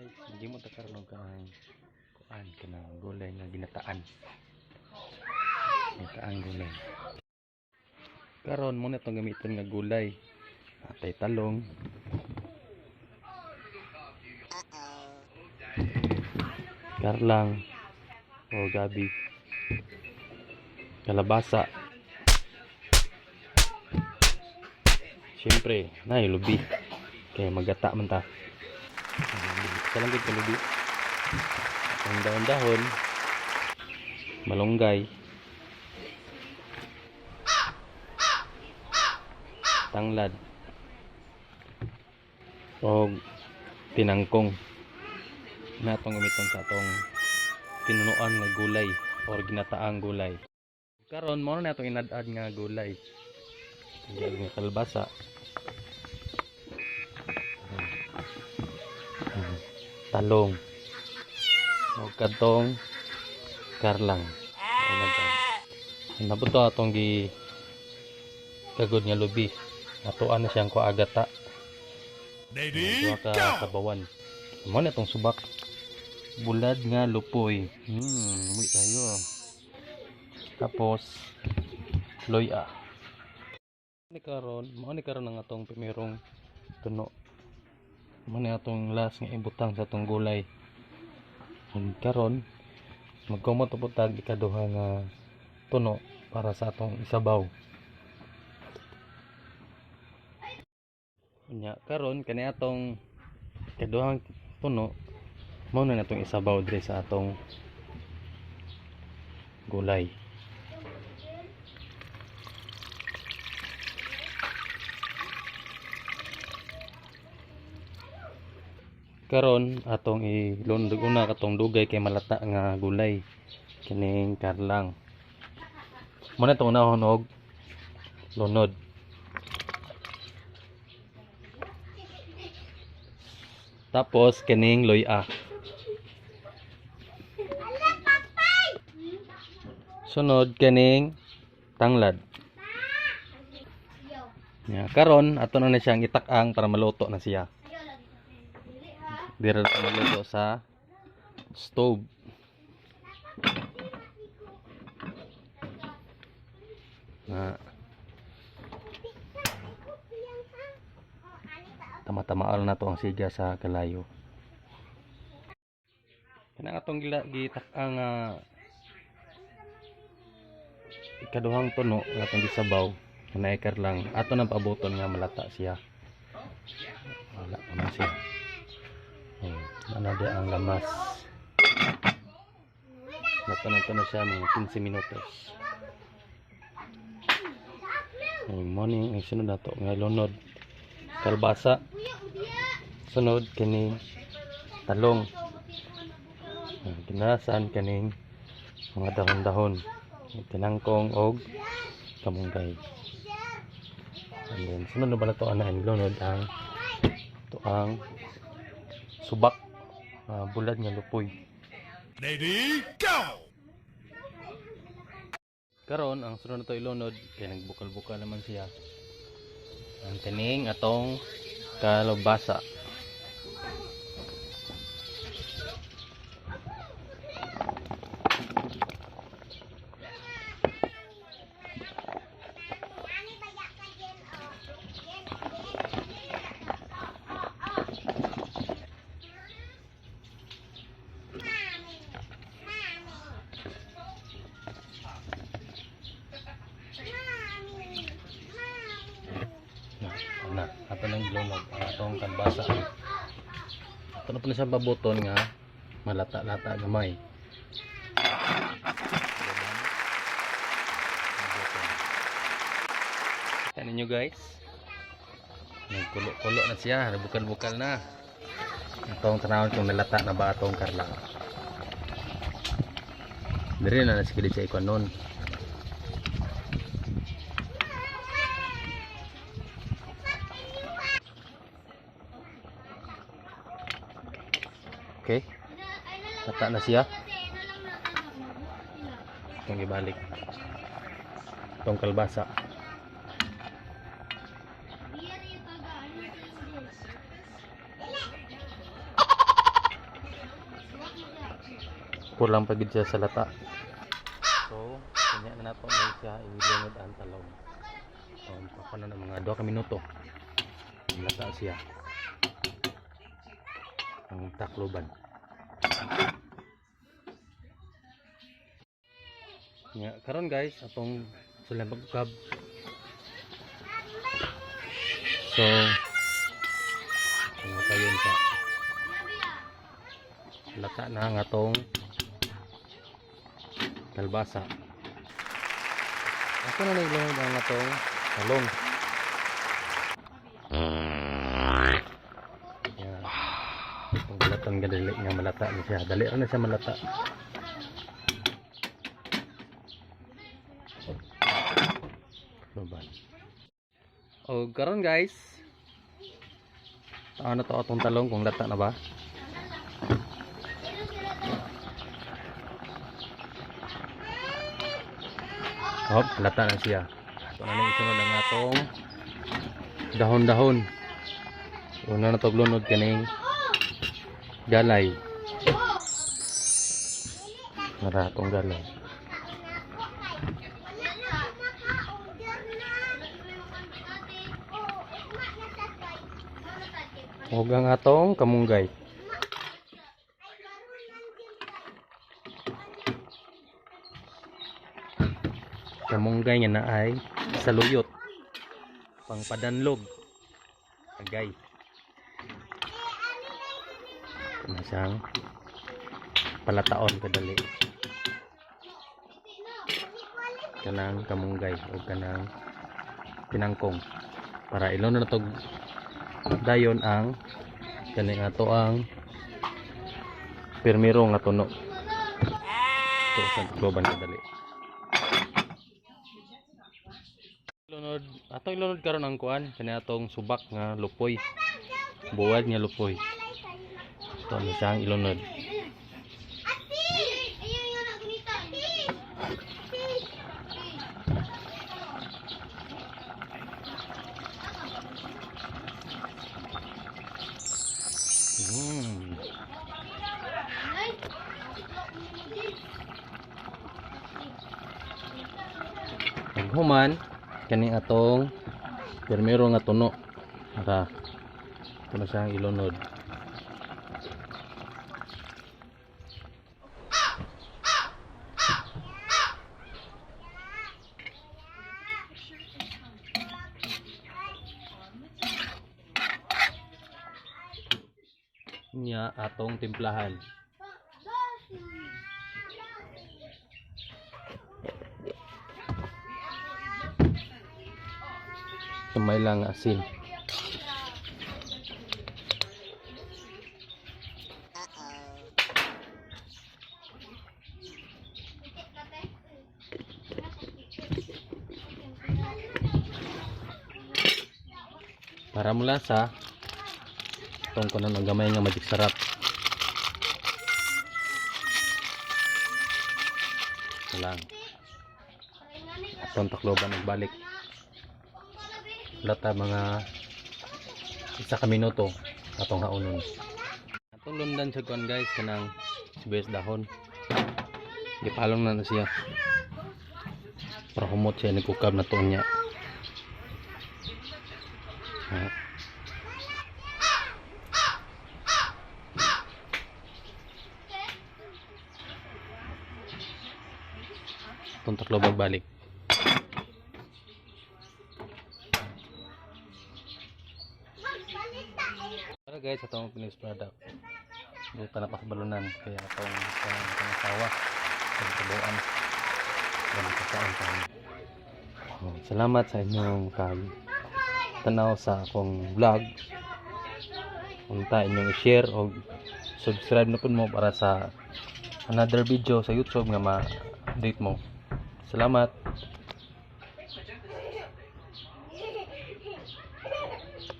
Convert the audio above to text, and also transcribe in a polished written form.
Guys, maghimo ta karon og kanang kuan, kanang gulay nga ginataan. Ginataang gulay. Karon mao na itong gamiton nga gulay. Atay talong. Karlang o gabi. Kalabasa. Siyempre, na lubi. Kaya magata man ta. Sa lang gid ka lubi. Ang dahon-dahon, malunggay, tanglad, og tinangkong na atong gamiton sa atong tinunuan nga gulay or ginataang gulay. Karon mao na atong inad-ad nga gulay. Nga kalbasa. Talong. Og kadtong karlang. Inad-ad. Nabuto atong gi kagod nga lubi. Atoan na siyang kuagata. Ready, Duha ka go! kabawan. Mao na itong subak. Bulad nga lupoy. Uwi tayo. Tapos loya. Ni karon, mao ni karon ang atong primerong tuno. Mao ni atong last nga ibutang sa atong gulay. Ug karon magkumot po tag ikaduha nga tuno para sa atong isabaw. Unya karon kani atong ikaduhang tuno mao na natong isabaw diri sa atong gulay. Karon atong ilunod una katong dugay kay malata nga gulay kining karlang. Mao na itong unahon og lunod. Tapos kining loy-a. Sunod kining tanglad. Ya, karon ato na siyang itak-ang para maluto na siya. Dira na maluto sa stove. Na tama-tama na to ang siga sa kalayo. Kanang atong gitak-ang ikaduhang tuno nga atong gisabaw naikar lang ato nang pabuton nga malata siya. Wala pa man siya. Ana di ang lamas. Nato na siya mga 15 minutos. Ay, morning ang sunod nato nga lunod kalbasa. Sunod kining talong. Ginasan kaning mga dahon-dahon, tinangkong og kamunggay. And then sunod na ba na to ana ang lunod ang to ang subak, bulad nga lupoy. Ready, go! Karon ang sunod na to ilunod kay nagbukal-bukal naman siya. Ang kining atong kalabasa. Na, na ato nang ilunod ang atong kalbasa. Ato na po na siya pabuton nga malata-lata gamay. Kita ninyo guys, nagkulo-kulo na siya, nabukal-bukal na. Atong tanawon kung nalata na ba atong karlang. Diri na nasikili siya ikuan nun. Okay. Lata na siya. Itong ibalik. Itong kalbasa. Kulang pa gid siya sa lata. So, kanya na nato na siya ilunod ang talong. So, pa na ng mga 2 ka minuto. Lata siya. Ang takloban. Nga, karon guys, atong sila magkab. So, ano kayo sa lata na ang atong kalbasa. Ako na nailunod ang atong talong. Yeah. Itong balatan nga dali nga malata ni siya. Dali ra na siya malata. Takloban. O karon guys, ano to atong talong kung lata na ba? Hop, lata na siya. Ito na lang isunod ang atong dahon-dahon. Una na toglunod kaning galay. Mara atong galay. Ug ang atong kamunggay. Kamunggay nga naay saluyot. Pangpadanlog. Agay. Ito na siyang palataon kadali. Kanang kamunggay o kanang pinangkong para ilon na tog dayon ang kaning ato ang pirmiro nga tuno. Ito sa Tacloban kadali. Ilunod ato, ilunod karon ang kuan kani atong subak nga lupoy. Buwad nga lupoy. Ito na siyang ilunod. Human kani atong pirmiro nga tuno. Para ito na siyang ilunod. Nya atong timplahan. Kamay lang asin. Para mula sa itong kuno ng gamay nga magic sarap. Ito lang. Atong Tacloban nagbalik. Lata mga 1 ka minuto atong haunon. Atong lundan sa kuan guys kanang sibuyas dahon. Gipalong na na siya. Para humot siya nagkukab na tuon niya. Ha. Atong Tacloban balik. Para guys, atong finished product. Hindi pa napakabalunan kaya atong atong asawa ang tubuan. Ganun kaon tayo. Oh, salamat sa inyong pag tanaw sa akong vlog. Unta inyong i-share o subscribe na pud mo para sa another video sa YouTube nga ma-update mo. Salamat.